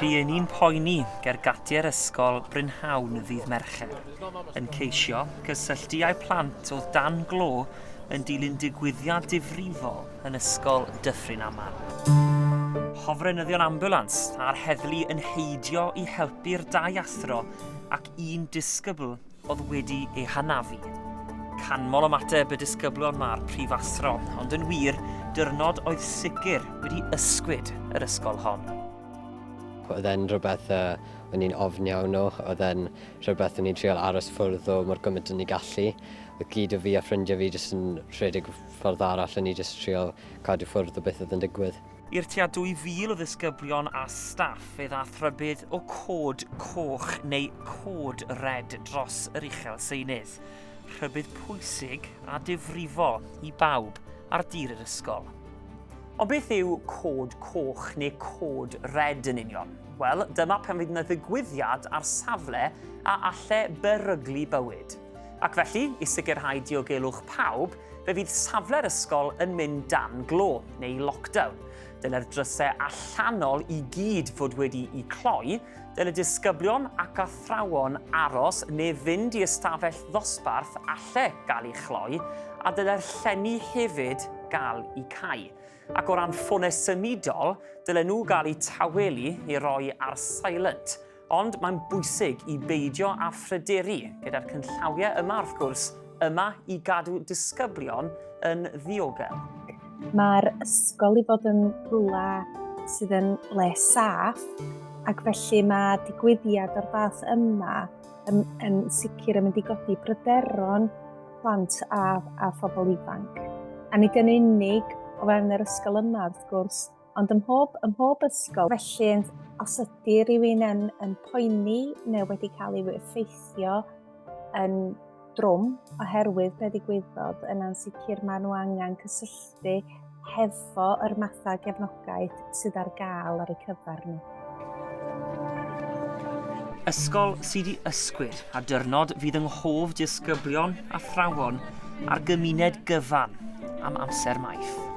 Rhieni'n poeni ger gatiau'r ysgol brynhawn ddydd Mercher, yn ceisio cysylltu â'u plant oedd dan glo yn dilyn digwyddiad difrifol yn Ysgol Dyffryn Aman. Hofrenyddion ambiwlans a'r heddlu yn heidio i helpu'r dau athro ac un disgybl oedd wedi ei hanafu. Canmol ymateb y disgyblion mae'r prifathro, ond yn wir, dyrnod oedd sicr wedi ysgwyd yr ysgol hon. Oedd e'n rhywbeth uh, o'n i'n ofn iawn o, oedd e'n rhywbeth o'n i'n trial aros ffwrdd o mor gymaint o'n i'n gallu. Oedd gyd o fi a ffrindiau fi jyst yn rhedeg ffordd arall, o'n i jyst trial cadw ffwrdd o beth oedd yn digwydd. I'r tua 2,000 o ddisgyblion a staff fe ddaeth rhybudd o cod coch neu cod red dros yr uchel seinydd. Rhybudd pwysig a difrifol i bawb ar dir yr ysgol. Ond beth yw cod coch neu cod red yn union? Wel, dyma pan fydd yna ddigwyddiad ar safle a alle beryglu bywyd. Ac felly, i sicrhau diogelwch pawb, fe fydd safle'r ysgol yn mynd dan glo, neu lockdown. Dyle'r drysau allanol i gyd fod wedi'u cloi, dyle disgyblion ac athrawon aros neu fynd i ystafell ddosbarth alle gael ei chloi, a dyle'r llenni hefyd gael eu cau. Ac o ran ffonau symudol, dyle nhw gael eu tawelu i roi ar silent. Ond mae'n bwysig i beidio â phryderu gyda'r cynllawiau yma wrth gwrs, yma i gadw disgyblion yn ddiogel. Mae'r ysgol i fod yn rhywle sydd yn le saff ac felly mae digwyddiad o'r fath yma yn, yn sicr yn mynd i godi pryderon plant a, a phobl ifanc. A nid yn unig o fewn yr ysgol yma wrth gwrs, Ond ym mhob, ym mhob ysgol, felly os ydy rhywun yn, yn poeni neu wedi cael ei effeithio yn drwm oherwydd be ddigwyddodd, yna'n sicr maen nhw angen cysylltu hefo yr mathau gefnogaeth sydd ar gael ar eu cyfer nhw. Ysgol sydd i ysgwyd a dyrnod fydd yng nghof disgyblion, athrawon a'r gymuned gyfan am amser maith.